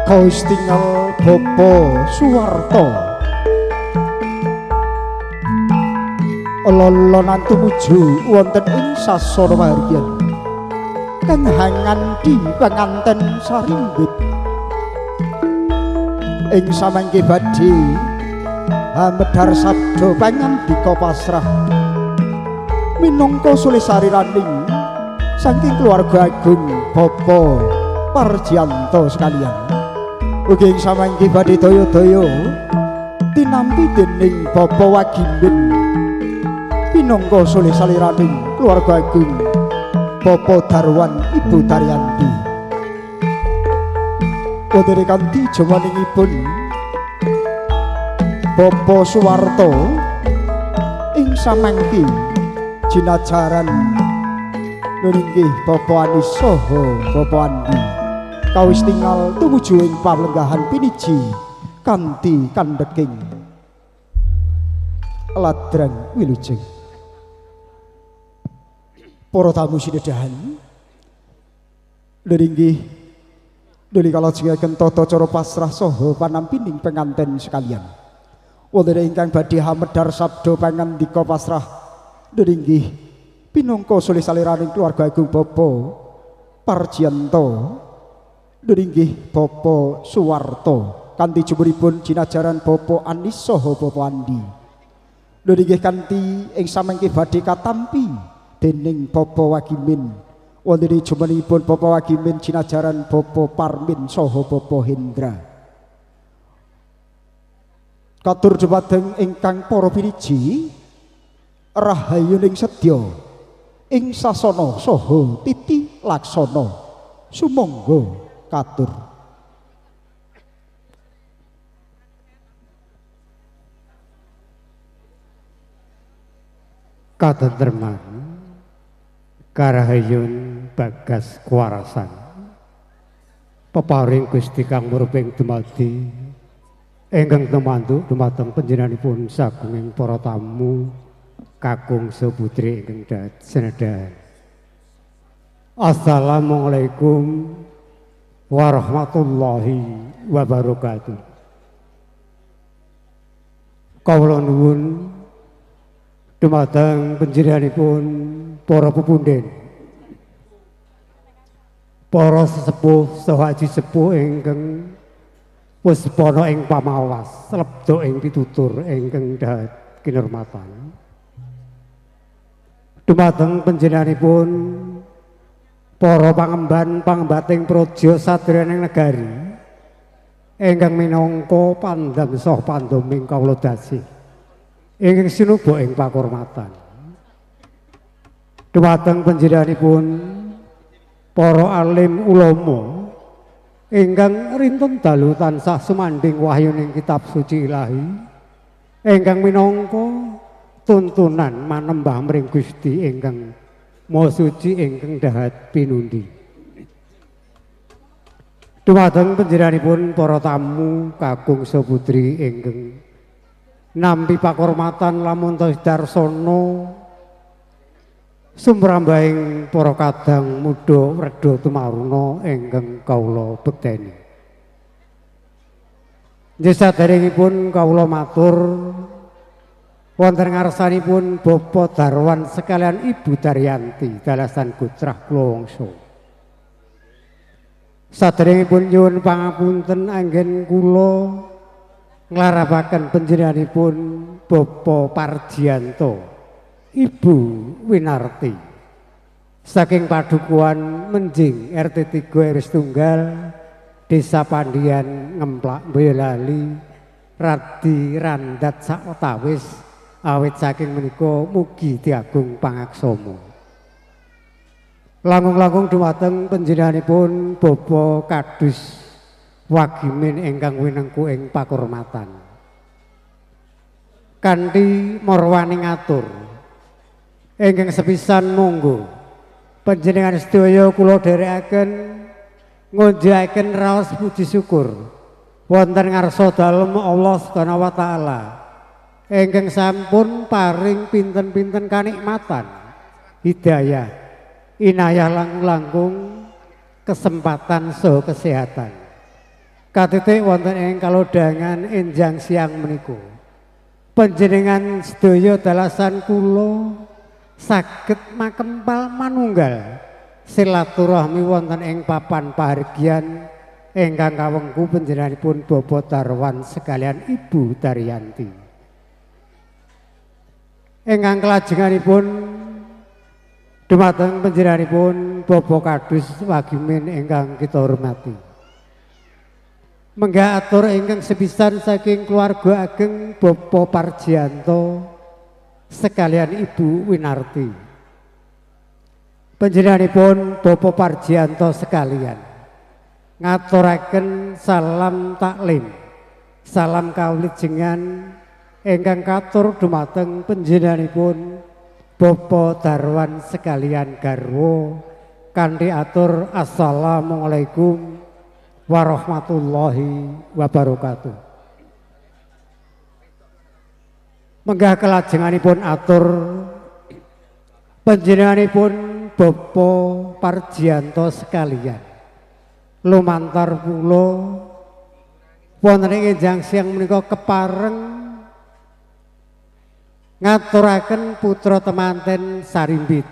Kawis tinggal Bapak Suwarto lolonan tumuju wonten ing sasana pahargyan kang hangandi panganten sarimbit ing samangke badhe hamedhar sabda pangandika pasrah minangka sulih sariraning saking keluarga agung Bapak Parjianto sekalian. Ugi ing samangke badhe daya-daya tinampi dening Bapak Wagimin pinangka sulih saliraning keluarga agung Bapak Darwan Ibu Daryanti. Wonten kanthi jumenengipun Bapak Suwarto ing samangke jinajaran inggih Bapak Anis saha Bapak Andi kawis tinggal tumuju ing palenggahan piniji kanthi kandheking ladrang wilujeng. Para tamu sinedahan inggih nuli kalajengaken tata cara pasrah saha panampining penganten sekalian. Wonten ingkang badhe hamedhar sabda pangandika pasrah inggih pinangka sulih saliraning keluarga agung Bapak Parjianto inggih Bapak Suwarto kanthi jumuripun jinajaran Bapak Anis saha Bapak Andi. Inggih kanthi ing samangke badhe katampi dening Bapak Wagimin wonten jumenipun Bapak Wagimin jinajaran Bapak Parmin saha Bapak Hendra. Katur dumateng ingkang para piniji rahayuning sedya ing sasana saha titi laksana sumangga katur. Katentreman karahayun bagas kuwarasan peparing Gusti kang murping dumadi ingkang tumantu dumateng panjenenganipun sagunging para tamu kakung seputri ingkang dat senedan. Assalamualaikum warahmatullahi wabarakatuh. Kawula nuwun dumateng panjenenganipun para pepunden, para sesepuh saha aji sepuh ingkang puspana ing pamawas lebda ing pitutur ingkang dahat kinurmatan. Dumateng panjenenganipun para pangemban pangembating praja sadèrèng negari ingkang minangka pandam saha pandoming kawula dasih ingkang sinuba ing pakurmatan. Dumateng panjenenganipun para alim ulama ingkang rinten dalu tansah sumandhing wahyuning kitab suci ilahi ingkang minangka tuntunan manembah mring Gusti ingkang Maha Suci ingkang dahat pinundi. Dumateng panjenenganipun para tamu kakung saputri ingkang nampi pakurmatan lamun darsana sumrambahing para kadang muda wredha tumaruna ingkang kawula bekteni. Nggih saderengipun kawula matur wonten ngarsanipun Bapak Darwan sekalian Ibu Daryanti dalasan Gotrah Kulawangsa. Saderengipun nyuwun pangapunten anggen kula nglarapaken panjenenganipun Bapak Parjianto, Ibu Winarti saking Padukuhan Menjing RT 3 RW Tunggal Desa Pandian Ngemplak Boyolali Radi Randat sawetawis awit saking menika mugi diagung pangaksama. Langkung-langkung dumateng panjenenganipun Bapak Kadus Wagimin ingkang winengku ing pakurmatan. Kanthi marwani ngatur ingkang sepisan monggo panjenengan sedaya kula dherekaken ngunjukaken raos puji syukur wonten ngarsa dalem Allah Subhanahu wa taala ingkang sampun paring pinten-pinten kanikmatan hidayah inayah langkung-langkung kesempatan saha kesehatan katitik wonten ing kalodhangan enjang siang menika panjenengan sedaya dalasan kula saged makempal manunggal silaturahmi wonten ing papan pahargyan ingkang kawengku panjenenganipun Bapak Darwan sekalian Ibu Daryanti. Ingkang kelajenganipun dumateng panjenenganipun Bapak Kadus Wagimin ingkang kita hormati. Menggah atur ingkang sepisan saking keluarga ageng Bapak Parjianto sekalian Ibu Winarti. Panjenenganipun Bapak Parjianto sekalian ngaturaken salam taklim, salam kawulijengan ingkang katur dumateng panjenenganipun Bapak Darwan sekalian garwa kanthi atur assalamualaikum warahmatullahi wabarakatuh. Menggah kelajenganipun atur panjenenganipun Bapak Parjianto sekalian lumantar kula wonten ing enjang siang menika kepareng ngaturaken putra temanten Sarimbit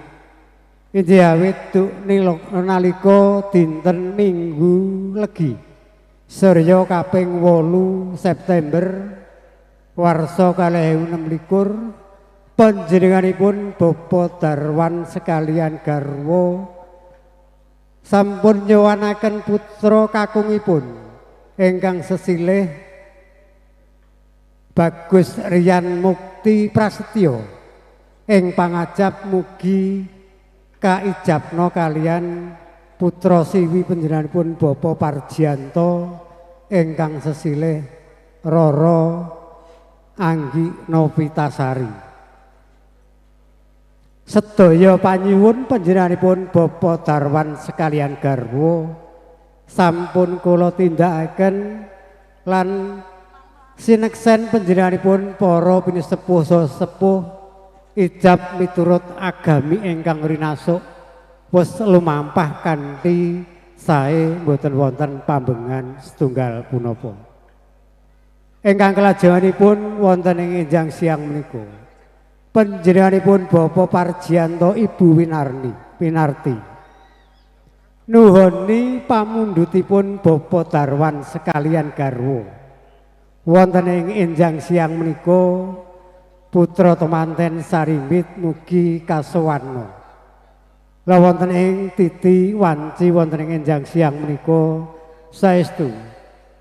inggih awit nalika dinten Minggu Legi surya kaping 8 September warsa 2026 panjenenganipun Bapak Darwan sekalian garwa sampun nyuwanaken putra kakungipun ingkang sesilih Bagus Rian Mukti Prasetyo ing pangajap mugi kaijabna kalian putra siwi panjenenganipun Bapak Parjianto ingkang sesilih Roro Anggi Novitasari. Sedaya panyuwun panjenenganipun Bapak Darwan sekalian garwa sampun kula tindakaken lan sineksen panjenenganipun para pinisepuh saha sepuh ijab miturut agami ingkang rinasuk wis lumampah kanthi sae mboten wonten pambengan setunggal punapa. Ingkang kelajenganipun wonten ing enjang siang menika panjenenganipun Bapak Parjianto Ibu Winarti nuhoni pamundhutipun Bapak Darwan sekalian garwa wonten ing enjang siang menika putra temanten Sarimbit mugi kasuwarna. Lah wonten ing titi wanci wonten ing enjang siang menika saestu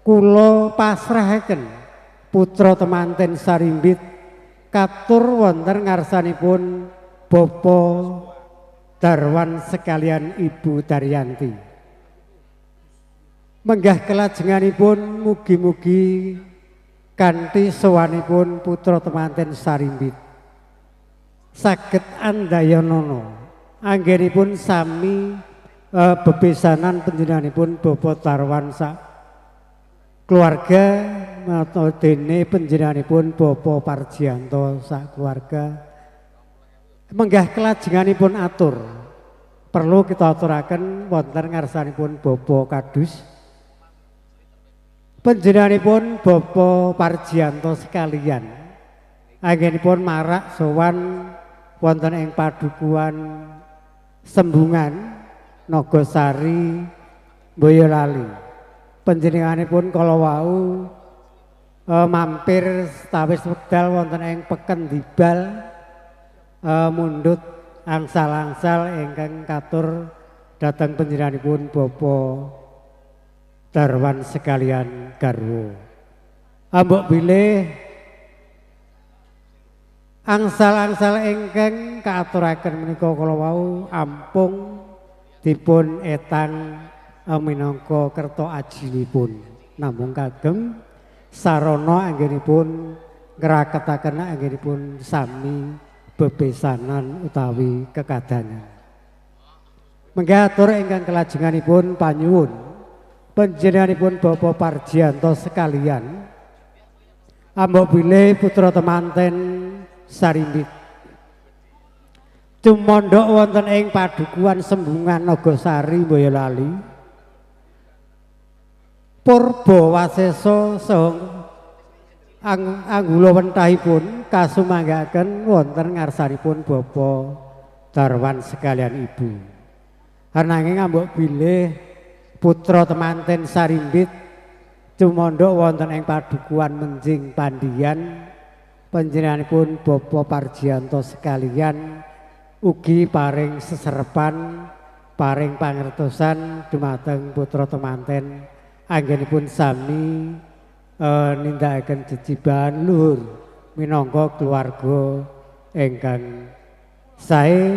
kula pasrahaken putra temanten Sarimbit katur wonten ngarsanipun Bapak Darwan sekalian Ibu Daryanti. Menggah kelajenganipun mugi-mugi kanthi sowanipun putra temanten Sarimbit saged andayanana anggenipun sami bebesanan panjenenganipun Bapak Darwan sak keluarga atau dene panjenenganipun Bapak Parjianto sak keluarga. Menggah kelajenganipun atur perlu kita aturaken wonten ngarsanipun Bapak Kadus panjenenganipun Bapak Parjianto sekalian anggenipun marak sowan wonten ing padukuhan Sembungan Nogosari Boyolali. Panjenenganipun kala wau mampir sawis wekdal wonten ing peken Dibal mundhut angsal-angsal ingkang katur dhateng panjenenganipun Bapak Darwan sekalian garwa. Ambok bilih angsal-angsal ingkang kaaturaken menika kala wau ampung dipun etang minangka kerta ajinipun namung kagem sarana anggenipun ngraketaken anggenipun sami bebesanan utawi kekadangan. Menggah atur ingkang kelajenganipun panyuwun panjenenganipun Bapak Parjianto sekalian ambok bilih putra temanten Sarimbit tumandhak wonten ing padukuhan Sembungan Nagasari Boyolali Purba Wasesa saha anggula wentahipun kasumanggaken wonten ngarsanipun Bapak Darwan sekalian Ibu. Ananging ambok bilih putra temanten Sarimbit tumandhak wonten ing padukuhan Menjing Pandian panjenenganipun Bapak Parjianto sekalian ugi paring seserepan paring pangertosan dumateng putra temanten anggenipun sami nindakaken jejibahan luhur minangka keluarga ingkang sae,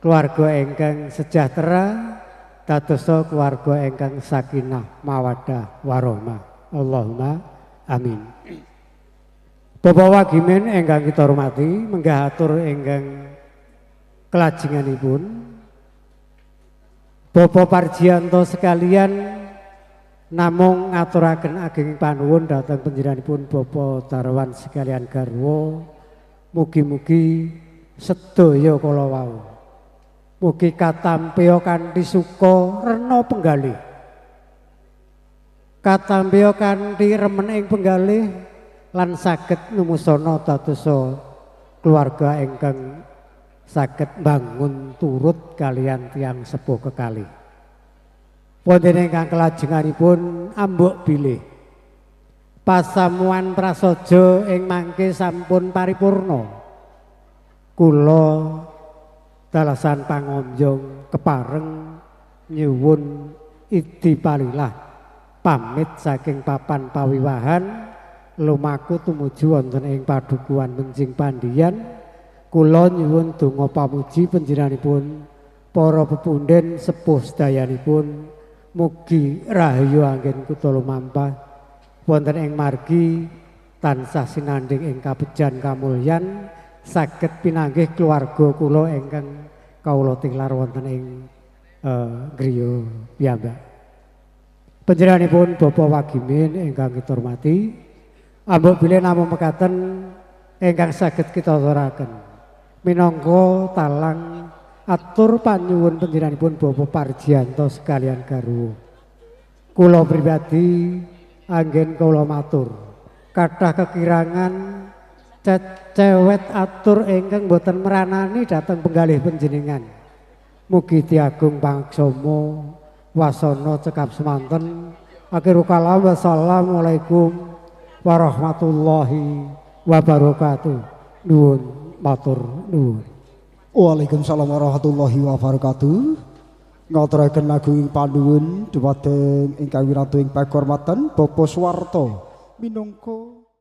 keluarga ingkang sejahtera, dadosa keluarga ingkang sakinah mawaddah warahmah. Allahumma amin. Bapak Wagimin ingkang kita hormati, menggah atur ingkang kelajenganipun Bapak Parjianto sekalian namung ngaturaken ageng panuwun dhateng panjenenganipun Bapak Darwan sekalian garwa, mugi-mugi sedaya kala wau mugi katampeya kanthi suka rena penggalih, katampeya kanthi remen ing penggalih lan saged numusana dadosa keluarga ingkang saged bangun turut kalian tiyang sepuh kekalih. Wonten ingkang kelajenganipun ambok bilih pasamuan prasaja ing mangke sampun paripurna, kula dalasan pangombyong kepareng nyuwun idi palilah pamit saking papan pawiwahan lumaku tumuju wonten ing padukuhan Menjing Pandian. Kula nyuwun donga pamuji panjenenganipun para pepundhen sepuh sedayanipun, mugi rahayu anggen kutha lumampah wonten ing margi tansah sinandhing ing kabejan kamulyan, saged pinanggih keluarga kula ingkang kawula tilar wonten ing griya piyambak. Panjenenganipun Bapak Wagimin ingkang kita hormati, ambok bilih namung mekaten ingkang saged kita aturaken minangka talang atur panyuwun panjenenganipun Bapak Parjianto sekalian garwa. Kula pribadi anggen kula matur kathah kekirangan cecewet atur ingkang boten meranani dhateng penggalih panjenengan. Mugi diagung pangsomo wasana cekap semanten. Akhirul kalam, wassalamualaikum warahmatullahi wabarakatuh. Nuwun matur nuwun. Waalaikumsalam warahmatullahi wabarakatuh. Ngaturaken agunging panuwun dumateng ingkang wirantu ing pakurmatan Bapak Suwarto minangka